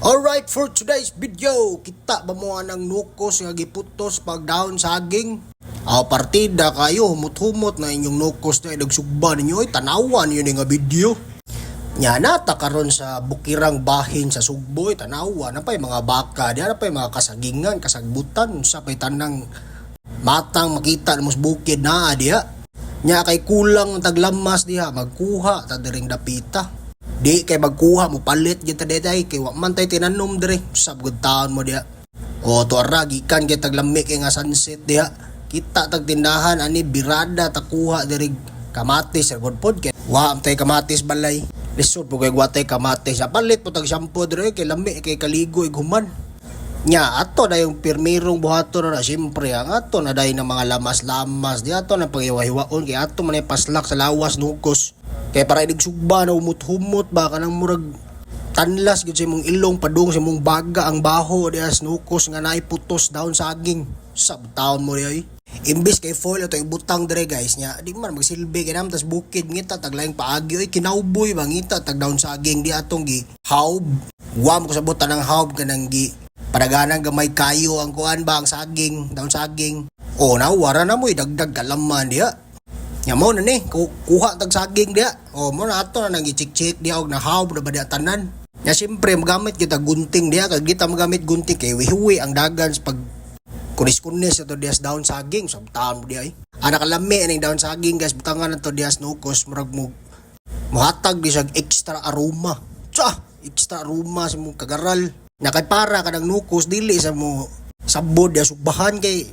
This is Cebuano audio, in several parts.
Alright, for today's video, kita ba mo ang nukos nga giputos pag dahon saging? Aw, partida kayo, humot-humot na inyong nukos na idagsugba ninyo, ay tanawan yun nga video. Nya nata karon sa bukirang bahin sa Sugbo, ay tanawa na pa'y mga baka, di na pa'y mga kasagingan, kasagbutan, sa pa'y tanang matang makita mo sa bukid na diha. Nya kay kulang ang taglamas diha, magkuha ta diring dapita. Di kay magkuha mo palit gyud ta dayay kay wa man tay tinanom diri sab gud taon mo diha. O tuara gikan kay taglami kay nga sunset diha. Kita tag tindahan ani, birada ta kuha diri kamatis ra gud pod kay wa man tay kamatis balay. Lisod po kay wa tay kamatis. Sa palit po tag shampoo diri kay lami kay kaligo ig human. Nya ato na yung pirmirong buhaton na, siyempre ang ato na dahil ng mga lamas-lamas di ato na paghiwa-hiwaon kay ato man ay paslak sa lawas nukos. Kay para inig sugba na humot-humot ba, kanang murag tanlas gyud sa imong ilong padung sa imong baga ang baho diha sa nukos nga naay putos dahon saging. Sab taon mo diay. Imbis kay foil ato ibutang dire, guys, nya di man magsilbi kay nam tas bukid, ngita tag laing paagi oy, kinawboy ba, ngita tag dahon saging di atong gi haub. Wa mo kasabot tanang haub, kanang gi padaganan gamay kayo ang kuan ba, ang saging, dahon saging. O na wara na mo dagdag kalaman diha. Nya mo na ni, kuha tag saging diha. O mo na ato na nang i-check-check diha og nahaw na ba diha tanan. Nya siyempre magamit kita gunting diha, kag di ta magamit gunting kay wihuwi ang dagan sa pag kunis-kunis ato diha sa dahon saging sa taon mo diha ay. Ana kalami ning dahon saging, guys, butangan nato diha sa nukos, murag mo muhatag di siya extra aroma. Tsa, extra aroma sa mong kagaral. Na kay para kanang nukos dili sa mo sabod diha sugbahan kay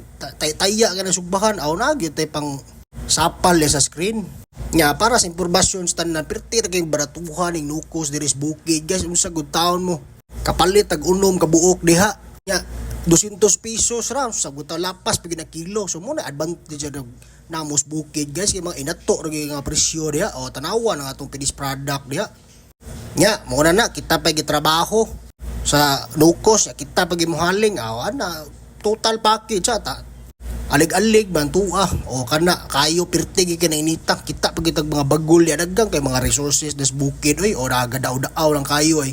taya ka ng sugbahan aw na gyud tay pang sapal diha sa screen. Nya para sa impormasyon sa tanan, perti ra kay baratuhan ning nukos diri sa bukid, guys, unsa gud taon mo. Kapalit tag unom ka buok diha. Nya 200 pesos ra sa buta, lapas pag na kilo. So mo na advantage og namos bukid, guys, kay mga inato ra gyud nga presyo diha. O tanawa ang atong finished product diha. Nya mo na na kita pa gitrabaho sa nukos ya, kita pa gimuhaling aw ana total package ta alig-alig bantua o kana kayo pirti gi kinainita, kita pa kitag mga bagol ya, daghan kay mga resources des bukid oy, o naga daw-daaw lang kayo ay.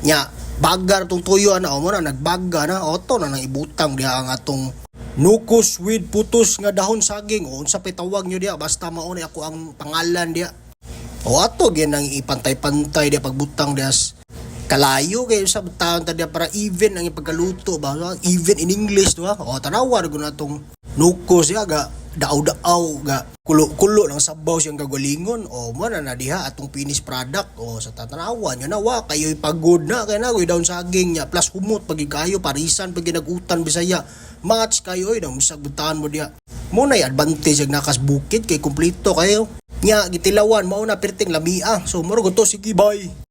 Nya bagar tong tuyo ana, o mo na nagbaga na, oto na nang ibutang diha ang atong nukos with putos nga dahon saging o unsa pay tawag nyo diha, basta mao ni ako ang pangalan diha. O ato gyud nang ipantay-pantay diha pagbutang diha kalayo kay sa taon ta diha para even ang ipagkaluto ba, even in English to ha. O tanawa ra gud na atong nukos diha, ga daaw-daaw, ga kulo-kulo ng sabaw siyang kagalingon. O mo na na diha atong finished product. O sa tatanawa nyo na, wa kayo'y pagod na kay na daon saging niya, plus humot pag kayo parisan pag ginagutan Bisaya match kayo oy, musag butahan mo diha. Mo na advantage ag nakas bukid kay kumpleto kayo. Nya gitilawan mao na perting lamia. So muro to, sige, bye.